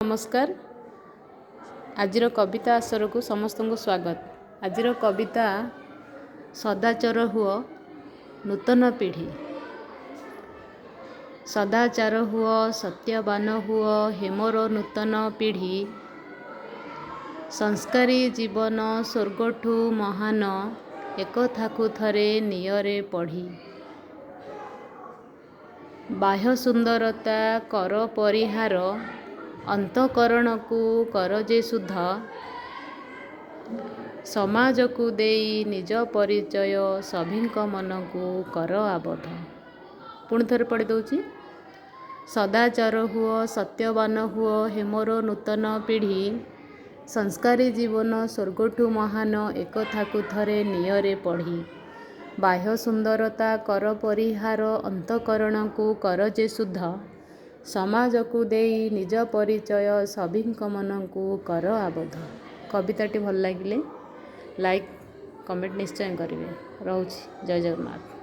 ନମସ୍କାର। ଆଜିର କବିତା ଆସରକୁ ସମସ୍ତଙ୍କୁ ସ୍ୱାଗତ। ଆଜିର କବିତା ସଦାଚର ହୁଅ ନୂତନ ପିଢ଼ି। ସଦାଚାର ହୁଅ, ସତ୍ୟବାନ ହୁଅ ହେ ମୋର ନୂତନ ପିଢ଼ି। ସଂସ୍କାରୀ ଜୀବନ ସ୍ୱର୍ଗଠୁ ମହାନ, ଏକଥାକୁ ଥରେ ନିଅରେ ପଢ଼ି। ବାହ୍ୟ ସୁନ୍ଦରତା କର ପରିହାର, ଅନ୍ତଃକରଣକୁ କର ଯେ ଶୁଦ୍ଧ। ସମାଜକୁ ଦେଇ ନିଜ ପରିଚୟ, ସଭିଙ୍କ ମନକୁ କର ଆବଦ୍ଧ। ପୁଣି ଥରେ ପଢ଼ି ଦେଉଛି। ସଦାଚର ହୁଅ, ସତ୍ୟବାନ ହୁଅ ହେ ମୋର ନୂତନ ପିଢ଼ି। ସଂସ୍କାରୀ ଜୀବନ ସ୍ୱର୍ଗଠୁ ମହାନ, ଏକଥାକୁ ଥରେ ନିଅରେ ପଢ଼ି। ବାହ୍ୟ ସୁନ୍ଦରତା କର ପରିହାର, ଅନ୍ତଃକରଣକୁ କର ଯେ ଶୁଦ୍ଧ। ସମାଜକୁ ଦେଇ ନିଜ ପରିଚୟ, ସଭିଙ୍କ ମନକୁ କର ଆବଦ୍ଧ। କବିତାଟି ଭଲ ଲାଗିଲେ ଲାଇକ୍, କମେଣ୍ଟ ନିଶ୍ଚୟ କରିବେ। ରହୁଛି, ଜୟ ଜଗନ୍ନାଥ।